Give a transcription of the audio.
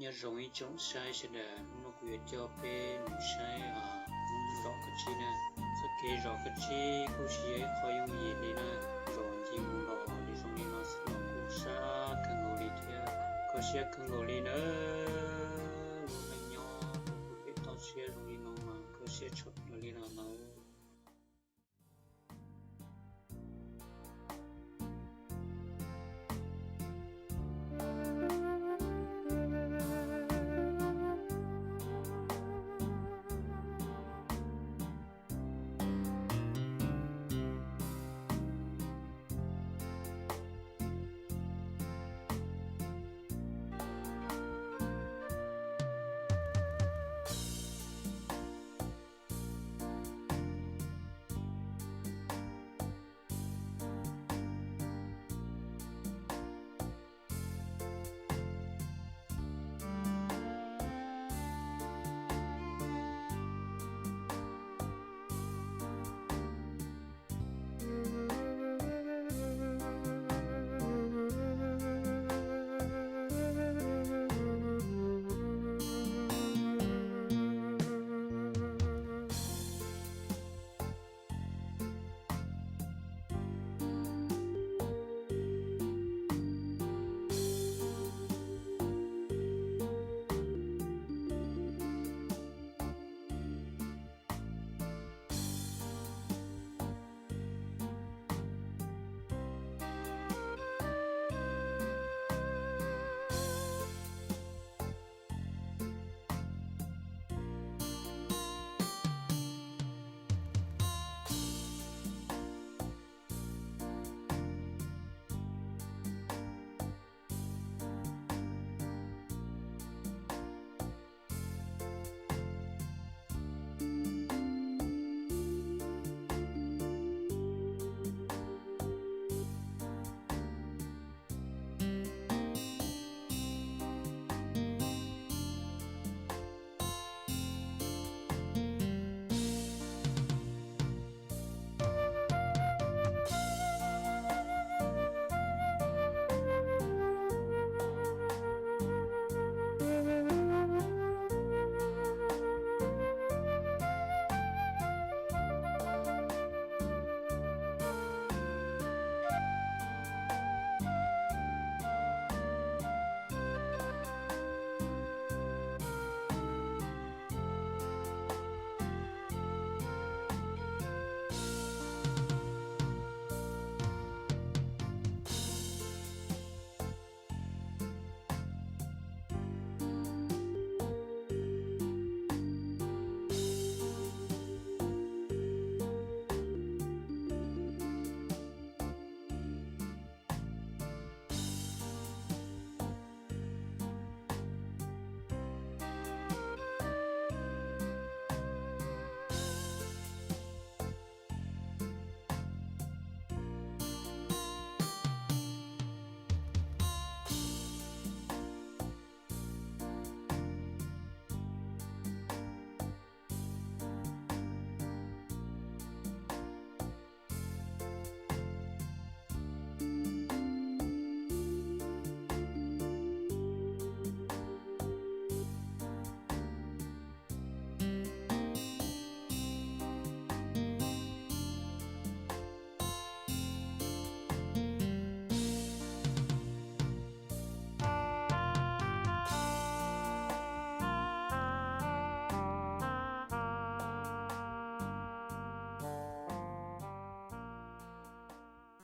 Nyob zoo ib tsoom saib sawv daws, hnub no kuv yuav coj peb mus saib zos Koj Tsib na. Txoj kev zos Koj Tsib kuj tsis yog ib qho yooj yim li na, zos ncig mus los li zoo li no xwb los kuj sab kawg nkaus li thiab, kho siab kawg nkaus li na. Lub neej nyob rau pem toj siab zoo li no mas kho siab tshaj plaws li los no.